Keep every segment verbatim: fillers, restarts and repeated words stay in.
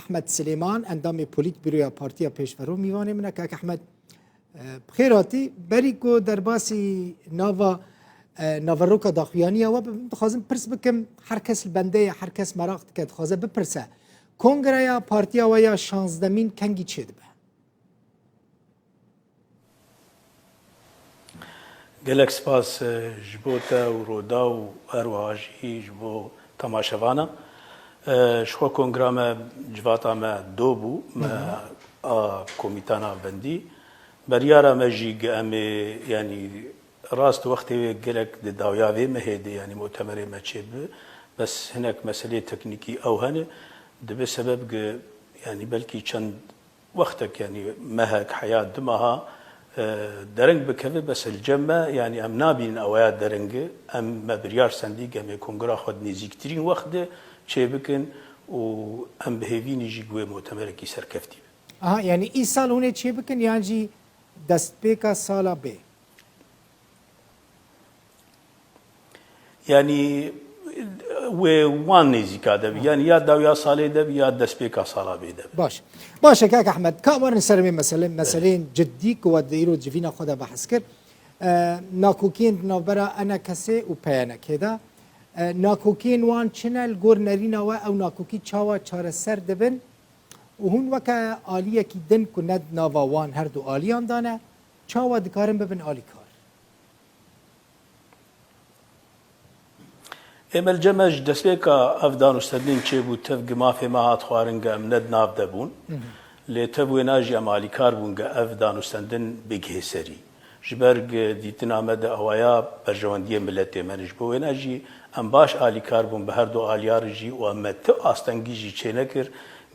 Ehmed Silêman, endamê Polîtbîroya Partiya Pêşverû, mîvanê min e. Kak Ehmed, e, bi xêr hatî. Berî ku derbasî nava, e, naveroka daxuyaniya we bibim, dixwazim pirs bikim, her kes li bendê ye, her kes meraq dike, dixwaze bipirse. Kongreya partiya we ya şazdemîn kengî çêdibe? Gelek spas, e, ji bo te û Roda û her wiha jî ji bo temaşevana. E, ji xwe kongra me civata me do bû, me a komîta navbendî. Beryara me jî ge em ê, yanî rast wextê wê gelek di dawiya vê mehê de, yanî mutemerê me çêbibe. Bes hinek meseleyê teknîkî ew hene. Dibe sebeb ge, yanî belkî çend wextek, yanî mehek, heya, du meha, e, dereng bikeve, bes li cem me, yanî em nabînin eweya dereng e. Em, me biryar stendî ge em ê kongra xwe di nêzîktirîn wext de çêbikin û em bi hêvî ne jî ku wê mutemerekî serkeftî be. Aha, yanî îsal hûn ê çêbikin yan jî destpêka sala bê? Yanî wê wan nêzîka de bi. Yanî ya dawiya salê de bi, ya destpêka sala bê de bi. Baş. Baş e, kak Ehmed, ka werin ser vê mesele, meseleyên ciddî ku we di îro civîna xwe de behs kir. E, nakokiyên di navbera E N K S û P Y N K de. E, nakokiyên wan çi ne? Li gor nerîna we ew nakokî çawa çareser dibin? Û hûn weke aliyekî din ku ne di nava wan her du aliyan de ne, çawa dikarin bibin alîkar? Ê me li cem me ji destpêka ev danûstendin çêbû, tev gi mafê me hat xwarin ge em ne di nav de bûn. Lê tev wêna jî em alîkar bûn ge ev danûstendin bigihê serî. Ji ber gi dîtina me de awaya berjewendiyê miletê me ne. Ji bo wêna jî em baş alîkar bûn bi her du aliyar jî û em me ti astengî jî çênekir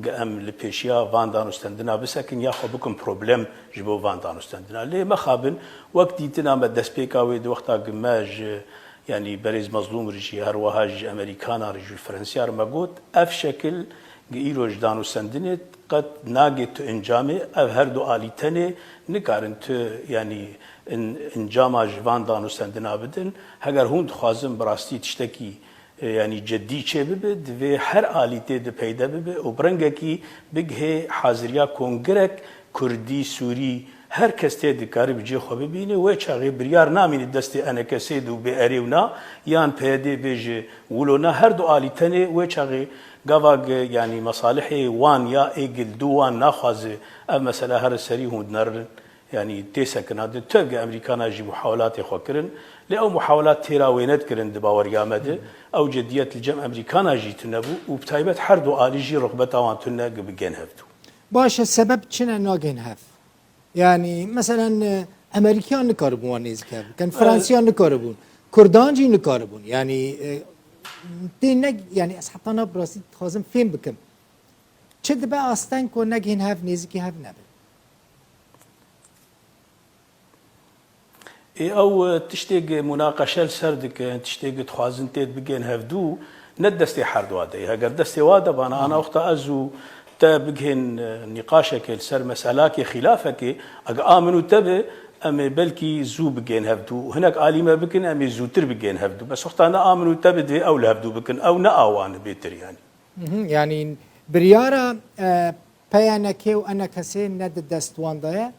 ge em li pêşiya van danûstendina bisekin ya xwe bikin problem ji bo van danûstendina. Lê mexabin, wek dîtina me destpêka wê di wexta gi me ji, yanî berêz Mezlûm re jî, her wiha ji Amerîkana re jî, Fransiya re me got, ev şekil gi îro ji danûstendinê qet nagê tu encamê, ev her du alî tenê nikarin tu, yanî in-, encama ji van danûstendina bidin. Heger hûn dixwazin bi rastî tiştekî e, yanî cidî çêbibe, divê her alî tê de peyde bibe û bi rengekî bigihê haziriya kongrek kurdî, sûrî, her kes tê dikare bi cihê xwe bibîne. Wê çaxê biryar namîne destê E N K S'ê de û bê erê û na, yan P Y D bê ji wilo na, her du alî tenê. Wê çaxê gava ge, yanî mesalihê wan ya êgil du wan naxwaze ev mesela here serî hûn dinerin. Yanî tê sekina din, tevge Amerîkana jî muhawelatê xwe kirin, lê ew muhawelat têra wêne dikirin di baweriya me de. Ew cidiyet li cem Amerîkana jî tune bû û bi taybet her du alî jî rixbeta wan tune ge bigên hevdû. Baş e, sebeb çi ne nagên hev? Yanî, meselen, e, Amerîkiyan nikaribûn wan nêzîk hev bikin, Fransiya nikaribûn, Kurdan jî nikaribûn. Yanî, e, tê ne, yanî ez heta niha bi rastî dixwazim fêm bikim. Çi dibe asteng ku negihên hev, nêzîkî hev nebin? Ê ew, e, tiştê ge munaqeşe li ser dikin, tiştê ge dixwazin tê bigên hevdû, ne destê her dua de ye. Heger destê wa de bana, ana wexta ez û te bigihên, e, nîqaşekê li ser meselakê xîlafekê, ege a min û te be, em ê belkî zû bigên hevdû. Hinek alî me bikin, em ê zûtir bigên hevdû. Bes wexta ne a min û te be, divê ew li hevdû bikin. Ew ne a wan e bêtir, yanî. Mhm, yanî biryara, e, P Y N K û E N K S'ê ne di dest wan de ye.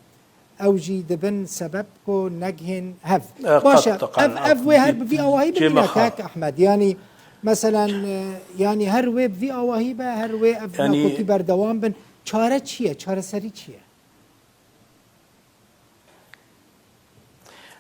Ew jî dibin sebeb ku negihên hev. E, Baş e, qet, qet, ev, ev wê her bi vî awahî cê bimîne, me xwe. Kak Ehmed. Yanî, meselen, e, yanî her wê bi vî awahî be, her wê ev Yanî nakokî berdewam bin. Çare çi ye? Çareserî çi ye?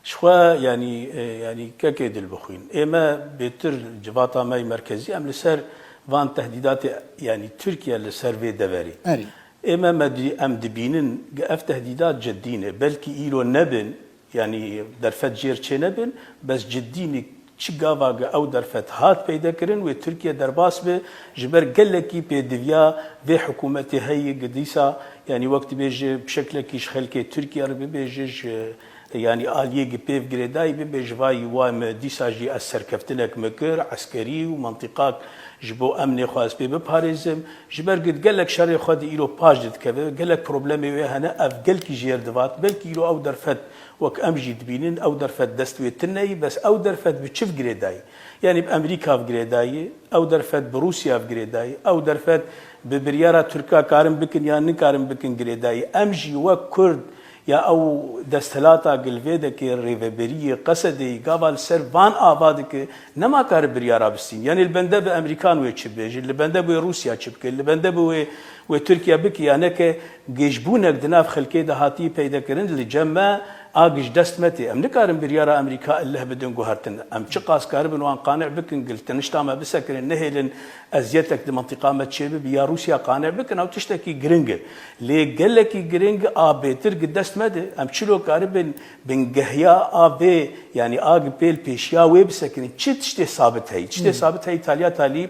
Ji xwe, yanî, e, yanî kekê dil bixwîn. Ê me bêtir civata me yê merkezî, em li ser van tehdîdatê, yanî Tirkiye li ser vê deverê. Erê. Ê me, me di-, em dibînin, ev tehdîdat cidî ne. Belkî îro nebin, yanî derfet jêr çênebin, bes cidî ne. Çi gava ge ew derfet hat peyde kirin, wê Tirkiye derbas be, ji ber gelekî pêdiviya vê hikûmetê heye, gi dîsa, yanî wek dibêje, bi şeklekî ji xelkê Tirkiye re bibêje, ji, yanî aliyê gi pêv girêdayî bibe, ji vayî wa me dîsa jî ez serkeftinek me kir, eskerî û mentiqak ji bo emnê xwe ez pê biparêzim. Ji ber gi gelek şerê xwe di îro paş de dikeve, gelek problemê wê hene, ev gelkî jêr divat, belkî îro ew derfet wek em jî dibînin, ew derfet dest wê tune yî, bes ew derfet bi çi ve girêdayî? Yanî bi Amerîka ve girêdayî, ew derfet bi Rûsya ve girêdayî, ew derfet Bi biryara Tirka karin bikin ya nikarin bikin girêdayî. Em jî wek Kurd ya ew desthilata gilvêdekê rêveberiyê Qesedê gava li ser van ava dike, nema kare biryara bistîn. Yanî li bende bi Emerîkan wê çi bêje, li bende bi wê Rûsya çi bike, li bende bi wê, wê Tirkiye bike ya neke, gêjbûnek di nav xelkê de hatiye peydekirin, li cem me a giş dest me tê. Em nikarin biryara Emerîka elleh bidin guhertin. Em çiqas karibin wan qanî bikin, gil tenişta me bisekirin, nehêlin eziyetek di mentiqa me çêbibe ya Rûsya qanî bikin, ew tiştekî giring e. Lê gelekî giring a bêtir gi dest me de. Em çilo karibin bingehiya a vê, yanî a gi pêl pêşiya wê bisekirin. Çi tiştê sabit heyî? Tiştê Hmm. sabit heyî taliya talî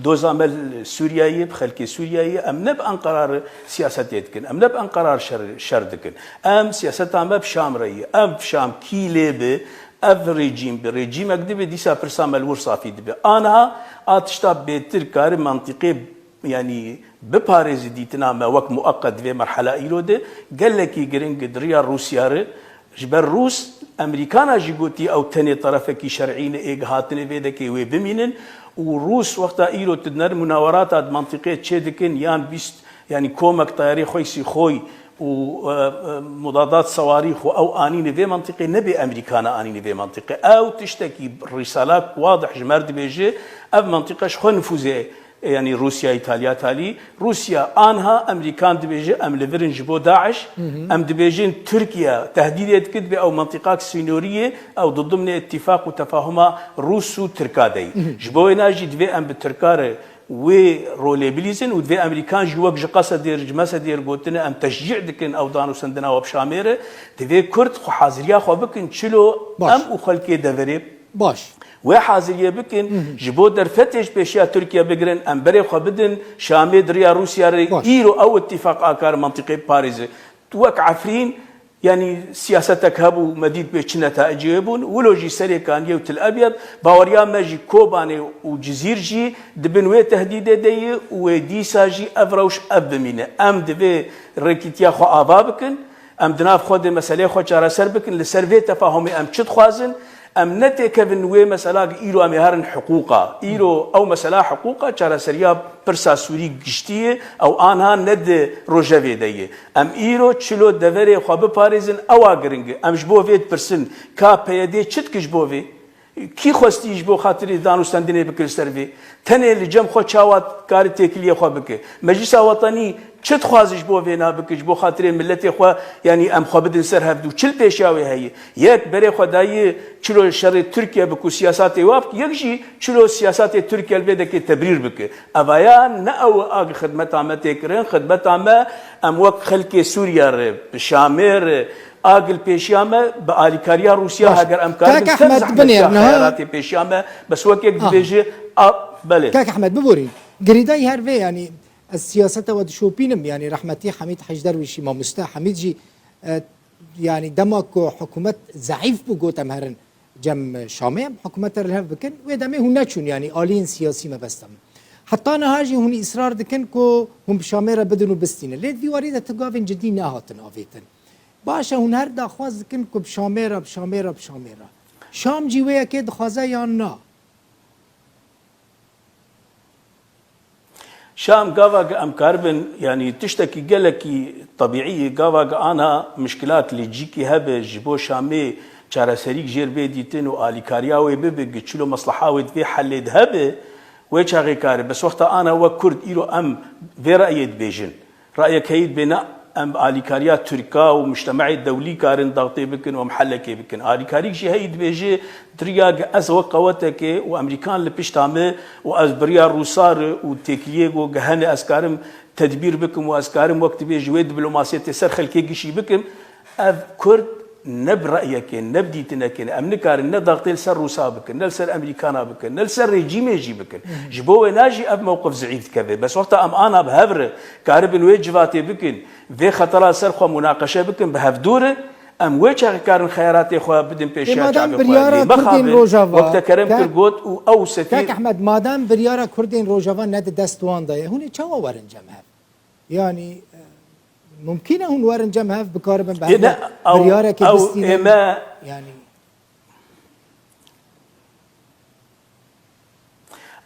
doza me li Sûriyeyê, bi xelkê Sûriyeyê, em ne bi Enqera re siyasetê dikin, em ne bi Enqera re şer, şer dikin. Em siyaseta me bi Şam re ye. Ev Şam kî lê bi, ev rejîm bi, rejîmek dibe, dîsa pirsa me li wir safî dibe. Aniha a tişta bêtir kare mentiqê, yanî biparêzi dîtina me wek mueqet di vê merhela îro de, gelekî giring e di riya Rûsya re. Ji ber Rûs, Emerîkana jî gotî ew tenê terefekî şer'î ne ê gihatinê vê dekê wê bimînin û Rûs wexta îro tu di nerm û nawerata di mentiqê çê dikin yan bîst, yanî komek tayarê xwe Sîxoy û, e, e, mudadat sewarî xwe ew anîne vê mentiqê, nebê Emerîkana anîne vê mentiqê. Ew tiştekî rîsala wadih ji me re dibêje, ev mentiqe ji xwe nifûzê yanî Rûsya, Îtalya talî. Rûsya anha Emerîkan dibêje, em li vir in ji bo DAIŞ. Hı hı. Em dibêjin Tirkiye tehdîdê dike, dibê ew mentiqak sînorî ye, ew di dimnê îtîfaq û tefahuma Rûs û Tirka de ye. Hı hı. Ji bo wêna jî divê em bi Tirka re wê rolê bilîzin û divê Emerîkan jî wek ji Qesedê re, ji Mesedê re gotine, em teşcî dikin ew danûstendina we bi Şamê re. Divê Kurd xwe haziriya xwe bikin, çilo Baş. em û xelkê deverê Baş. Wê haziriyê bikin, Hı hı. ji bo derfetê ji pêşiya Tirkiye bigirin, em berê xwe bidin Şamê di riya Rûsya re. Baş. Îro ew îtîfaq akar mentiqê biparêze. Tu wek Efrîn, yanî siyasetek hebû, me dît bê çi netayicê bûn. Wilo jî serê Kaniyê û Til Ebyed, baweriya me jî Kobanê û Cizîr jî di bin wê tehdîdê de ye û wê dîsa jî ev rewş ev bimîne. Em divê rêkîtiya xwe ava bikin. Em di nav xwe de meseleyê xwe çareser bikin. Li ser vê tefahumê em çi dixwazin? Em netêkevin wê mesela îro em ê herin hiqûqa. Îro ew mesela hiqûqa çareseriya pirsa Sûrî giştî ye, ew anha ne di rojevê de ye. Em îro çilo deverê xwe biparêzin, ewa giring e. Em ji bo vê dipirsin, ka P Y D çi dike ji bo vê? Kî xwestî ji bo xatirê danûstendinê bike li ser vê? Tenê li cem xwe çawa kare têkiliyê xwe bike? Meclisa Wetanî çi dixwaze ji bo vê nabike, ji bo xatirê miletê xwe, yanî em xwe bidin ser hevdû? Çi li pêşiya wê heye? Yek berê xwe daye çilo şerê Tirkiye bike û siyasatê wa bike, yek jî çilo siyasatê Tirkiye li vê dekê tebrîr bike. Evaya ne ew a xidmeta me tê kirin, xidmeta me em wek xelkê Sûriye re, bi Şamê re, a gilpêşiya me bi alîkariya Rûsya Baş. heger em karibin Kak Ehmed, tev zehmet binêr ya niha. Xeyaratê pêşiya me, bes wek yek Ah. dibêje, a, belê. Kak Ehmed, biborî, girêdayî her vê, yanî ez siyaseta we dişopînim, yanî rehmetî Hemîd Hecderwîşî, mamoste Hemîd jî, e, yanî dema ku hikûmet zeîf bû, got em herin cem Şamê, em hikûmeta li hev bikin, wê demê hûn neçûn, yanî aliyên siyasî mebesta min. Heta niha jî hûn îsrar dikin ku hûn bi Şamê re bidin û bistînin. Lê di vî warî de tu gavên cidî nehatin avêtin. Baş e, hûn her daxwaz dikin ku bi Şamê re, bi Şamê re, bi Şamê re. Şam jî wê yekê dixwaze yan na? Şam gava ge em karibin, yanî tiştekî gelekî tebîî ye, gava ge ana mişkilat lojîkî hebe, ji bo Şamê çareserîk jêr bê dîtin û alîkariya wê bibe, ge çilo mesleha wê di vê helê de hebe, wê çaxê kare. Bes wexta ana wek Kurd îro em vê reyê dibêjin. Rayek heyî dibê ne em bi alîkariya Tirka û mujtemeyê dewlî karin daxtê bikin û em helekê bikin. Alîkarîk jî heyî dibêje, diriya ge ez wek qewetekê û Emerîkan li pişta me û ez bi riya Rûsa re û têkiliyê ku ge hene ez karim tedbîr bikim û ez karim wek dibê ji wê diplomasiyetê ser xelkê gişî bikim. Ev Kurd ne bi reyekê, ne bi dîtinekê ne. Em nikarin ne daxtê li ser Rûsa bikin, ne li ser Emerîkana bikin, ne li ser rejîmê jî bikin. Hı hı. Ji bo wêna jî ev mewqif zeîf dikeve. Bes wexta em ana bi hev re karibin wê civatê bikin, vê xetera ser xwe munaqeşe bikin bi hevdû re, em wê çaxê karin xeyaratê xwe bidin Ê pêşiya madem çavê xwe. biryara Lê Kurdên mexabin, Rojava, wek te kerem Kak, kir got û ew sefîr Kak Ehmed, madem biryara Kurdên Rojava ne di dest wan de ye, hûn ê çawa werin cem hev? Yanî, e, mumkîn e hûn werin cem hev, bikaribin bi Ê hev ne, re ew, biryareke ew bistînin? ê me Yanî.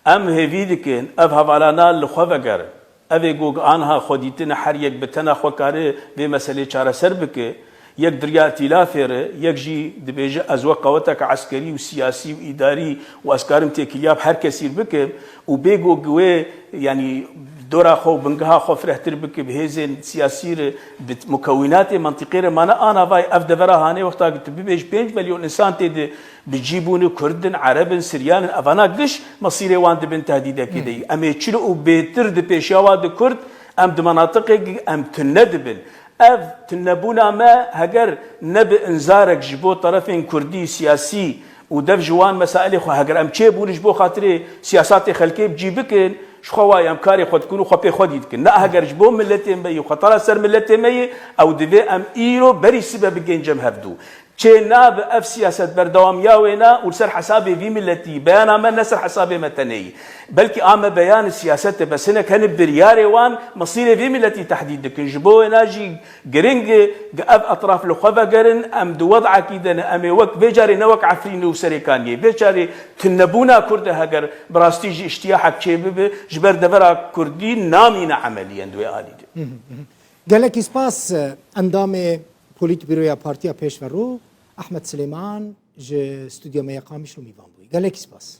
Em hêvî dikin ev hevalana li xwe vegerin. Ev ê ku anha xwe dîtine her yek bi tena xwe kare vê meselê çareser bike, yek di riya îtîlafê re, yek jî dibêje ez wek qeweteke eskerî û siyasî û îdarî û ez karim têkiliya bi her kesî re bikim û bê ku wê, yanî dora xwe û bingeha xwe firehtir bike bi hêzên siyasî re, bi mukewînatê mentiqê re, mane ana vay ev devera hanê wexta ku tu bibêj pênc milyon însan tê de bi cî bûne, Kurd in, Ereb in, Siryan in, evana giş mesîrê wan dibin tehdîdekê de yî. Em ê çilo û bêtir di pêşiya wan de Kurd, em di menatiqekî em tune dibin. Ev tunebûna me heger ne bi inzarek ji bo terefên Kurdî siyasî û dev ji wan mesailê xwe, heger em çêbûne ji bo xatirê siyasatê xelkê bi cî bikin, ji xwe wayê em karê xwe dikin û xwe pê xwedî dikin. Ne heger ji bo miletê me yî, xwe tara ser miletê me yî, ew divê em îro berî sibe bigihîn cem hevdû. Çê nabe ev siyaset berdewamiya wê ne û li ser hesabê vî miletî, beyana me ne ser hesabê me tenê yî. Belkî a me beyan e, siyaset e, bes hinek hene biryarê wan mesîrê vî miletî tehdîd dikin. Ji bo wê ne jî giring e, ev etraf li xwe vegerin, em di wed'ekî de ne, em ê wek vê carê ne wek Efrînê û Serêkaniyê. Vê carê tunebûna Kurd e, heger bi rastî jî îştiyahek çêbibe, ji ber devera Kurdî namîne emelî yên di wê alî de. Gelekî spas, endamê Polîtbîroya Partiya Pêşverû Ehmed Silêman ji stûdyoya me ya Qamişlo mîvan bûyî. Gelekî spas.